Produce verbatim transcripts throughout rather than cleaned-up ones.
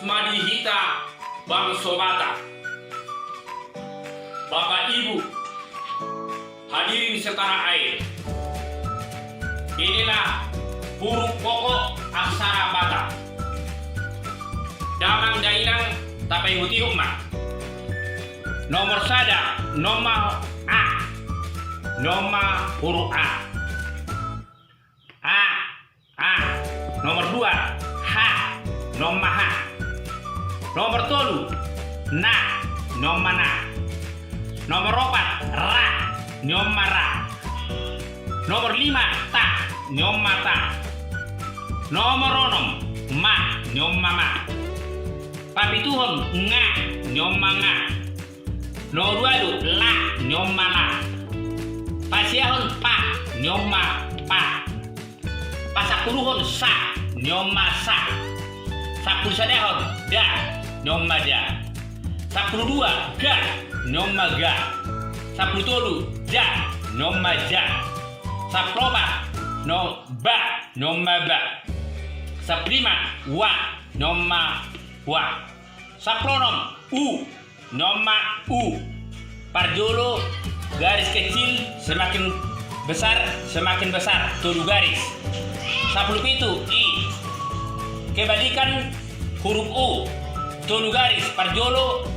Ma di hita bangso Batak, Bapak Ibu, hadirin setanah air. Inilah huruf pokok aksara Batak. Damang dainang, tapaihut-ihut ma. Nomor sada, non ma a. Non ma huruf a. A, a. Nomor dua, ha. Non ma ha. Nomor tolu, na. Non ma na. Nomor opat, ra. Non ma ra. Nomor lima, ta. Non ma ta. Nomor onom, ma. Non ma ma. Papituhon, nga. Non ma nga. Nomor ualu, la. Non ma la. Pasiahon, pa. Non ma pa. Pasampuluhon, sa. Non ma sa. Sampulusadahon, da. Non ma da. Sampuludua, ga. Non ma ga. Sampulutolu, ja. Non ma ja. Sampuluopat, no, ba. Non ma ba. Sampululima, wa. Non ma wa. Sampuluonom, u. Non ma u. Parjolo garis kecil, semakin besar, semakin besar, tolu garis. Sampulupitu, i. Kebalikan huruf u, tolu garis, parjolo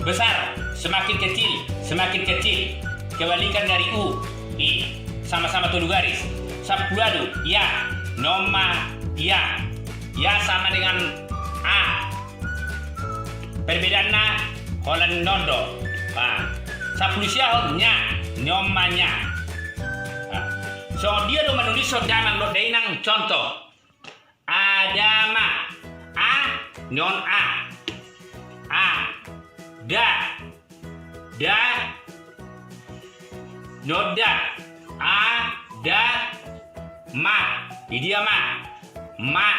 besar, semakin kecil, semakin kecil. Kebalikan dari u, i. Sama-sama tolu garis. Sampuluualu, ya. Non ma ya. Ya sama dengan a. Perbedaanna holan non do. Nah, sampulusiahon, nya. Non ma nya. Nah, songon dia do manulishon damang dohot dainang? Contoh. Adama. A, non a. A. Da. Da. Non da. A, da, ma. Di dia ma? Ma.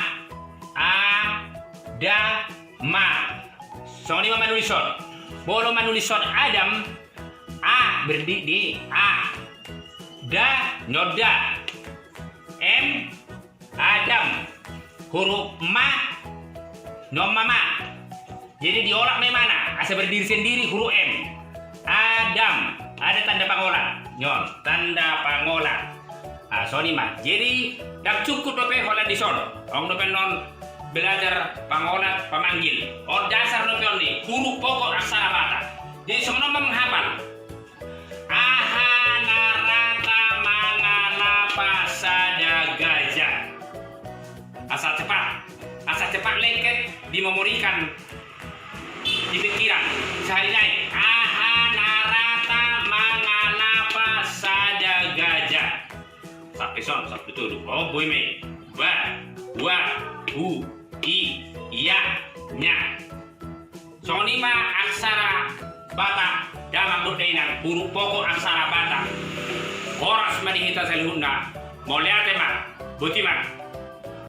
A, da, ma. Songon i ma manulishon. Molo manulishon Adam, a berdiri di a. Da, non da. M, Adam. Huruf ma, non ma ma. Jadi diolak ma imana, asa berdiri sendiri huruf M. Adam. Ada tanda pangolat. Nyon, tanda pangolat. Ah, songon i ma. Jadi, ndang cukup dope holan dison. Adong dope annon belajar pangolat pamanggil. On dasar dope on di huruf pokok aksara Batak. Jadi, songon on ma menghafal. Aha na rata mangalapa sada gajah. Asa cepat, asa cepat lengket di memorikan di pikiran. Sahali nai, aha na rata mangalapa sada gajah. Sampe son, sampe tolu. Oh, boi ma i. Ba, wa, u, i, ya, nya. Songon i ma aksara Batak, damang dohot dainang, huruf pokok aksara Batak. Horas ma di hita saluhutna. Mauliate ma. Botima.